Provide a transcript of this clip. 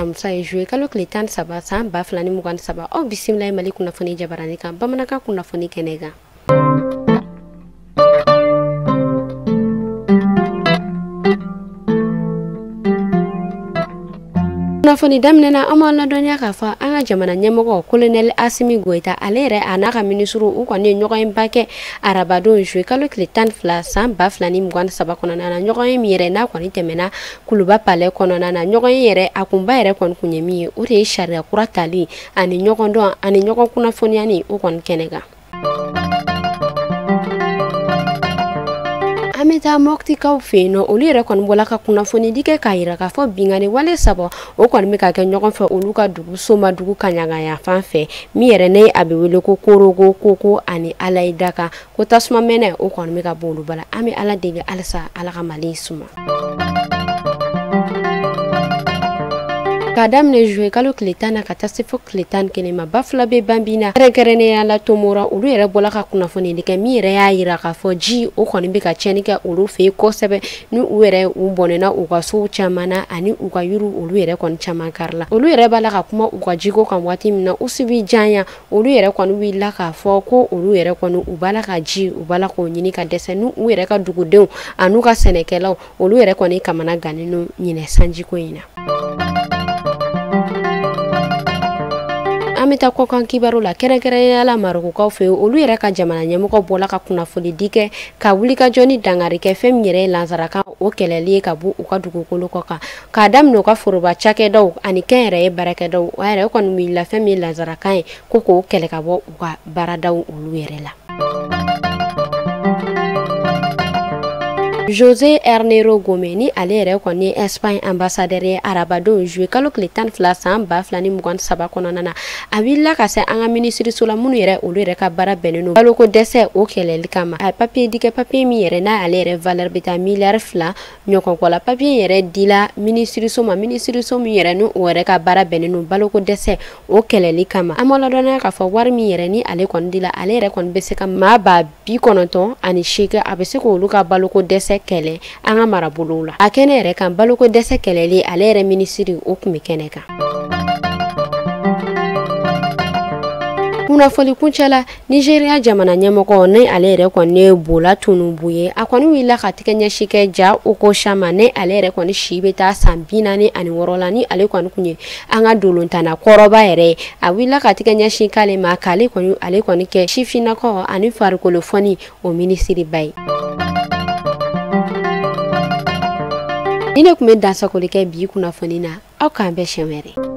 Alamusa ye juillet kalo tile 13 san 2023. Aw bisimila Mali kunnafoni jabarani kan bamanankan kunnafoni kɛnɛ kan. Kunnafoni daminɛna an b'aw ladɔnniya k'a fɔ an ka jamana ɲɛmɔgɔ colonel Asimi Goyita ale yɛrɛ a n'a ka minisiriw u kɔni ye ɲɔgɔnyeba kɛ arabadon juillet kalo tile 12 san 2023 kɔnɔna na. Ɲɔgɔnye min yɛrɛ n'a kɔni tɛmɛna Kuluba palais kɔnɔna na, ɲɔgɔnye yɛrɛ a kunba yɛrɛ kɔni kun ye min ye, o de ye sariya kura tali ani ɲɔgɔndɔn ani ɲɔgɔn kunnafoniyani o kɔni kɛnɛ kan. An bɛ taa Mɔptikaw fɛ yen nɔ, olu yɛrɛ kɔni bɔla ka kunnafonidi kɛ k'a yira k'a fɔ binkanni wale 3 o kɔni bɛ ka kɛ ɲɔgɔn fɛ olu ka dugu Somadugu Kaɲaga yanfan fɛ, min yɛrɛ ne a bɛ wele ko Korogo, Koko ani Alayidaka, ko tasuma mɛnɛ o kɔni bɛ ka bɔ olu bala. An bɛ Ala deli halisa Ala ka Mali suma. K'a daminɛ juillet kalo tile 10 na ka taa se fo tile 11 ma, Bafulabe Banbina kɛrɛnkɛrɛnnenya la Tomora, olu yɛrɛ bɔla ka kunnafonidi kɛ min yɛrɛ y'a yira k'a fɔ ji o kɔni bɛ ka tiɲɛni kɛ olu fɛ yen kosɛbɛ, ni u yɛrɛ u bɔnɛna u ka sow caman na ani u ka yiriw olu yɛrɛ kɔni caman karila. Olu yɛrɛ b'a la ka kuma u ka jiko kan waati min na, Usubi Janya olu yɛrɛ kɔni wulila k'a fɔ ko olu yɛrɛ kɔni u b'a la ka ji u b'a la k'o ɲini ka dɛsɛ, n'u u yɛrɛ ka dugudenw an'u ka sɛnɛkɛlaw olu yɛrɛ kɔni kamana gannen don ɲinɛ sanjiko in na. An bɛ taa kɔkan kibaru la, kɛrɛnkɛrɛnnenya la Marɔkukaw fɛ yen, olu yɛrɛ ka jamana ɲɛmɔgɔ bɔla ka kunnafoni di kɛ ka wulikajɔ ni dankari kɛ fɛn min yɛrɛ ye lansarakan o kɛlɛli ye ka bɔ u ka dugukolo kɔ kan, k'a daminɛ u ka foroba cakɛdaw ani kɛnyɛrɛye baarakɛdaw. O yɛrɛ kɔni wulila fɛn min ye lansarakan ye ko k'o kɛlɛ ka bɔ u ka baaradaw olu yɛrɛ la. José Ernero Gomez ni ale yɛrɛ kɔni ye Espagne ambassadeur ye arabadon juillet kalo tile 12 san 2023 kɔnɔna na, a wulila ka se an ka minisiriso la minnu yɛrɛ olu yɛrɛ ka baara bɛnnen don baloko dɛsɛ o kɛlɛli kama. A ye papier di kɛ, papier min yɛrɛ n'a ale yɛrɛ valeur bɛ taa miliyari 2 ɲɔgɔn kɔ la. Papier yɛrɛ dila minisiriso ma, minisiriso min yɛrɛ ni o yɛrɛ ka baara bɛnnen don baloko dɛsɛ o kɛlɛli kama. An b'a ladɔnniya k'a fɔ wari min yɛrɛ ni ale kɔni dila, ale yɛrɛ kɔni bɛ se ka maa 98,000 a bɛ se k'olu ka baloko dɛsɛ kɛlɛ an ka marabolow la. A kɛnɛ yɛrɛ kan baloko dɛsɛ kɛlɛli ale yɛrɛ minisiri o tun bɛ kɛnɛ kan. Kunnafoni kuncɛ la, Nigeria jamana ɲɛmɔgɔ ni ale yɛrɛ kɔni ye Bola Tinubu ye, a kɔni wulila ka tigɛ ɲɛsin kɛ Ja Okocha ma, ni ale yɛrɛ kɔni si bɛ taa san 46 la, ni ale kɔni kun ye an ka dolantanna kɔrɔba yɛrɛ ye. A wulila ka tigɛ ɲɛsin k'ale ma k'ale kɔni ale kɔni kɛ sifinnakaw ani farikolo fɔni o minisiriba ye. Ni ne tun bɛ dansakoli kɛ bi kunnafoni na, aw k'an bɛn siɲɛ wɛrɛ.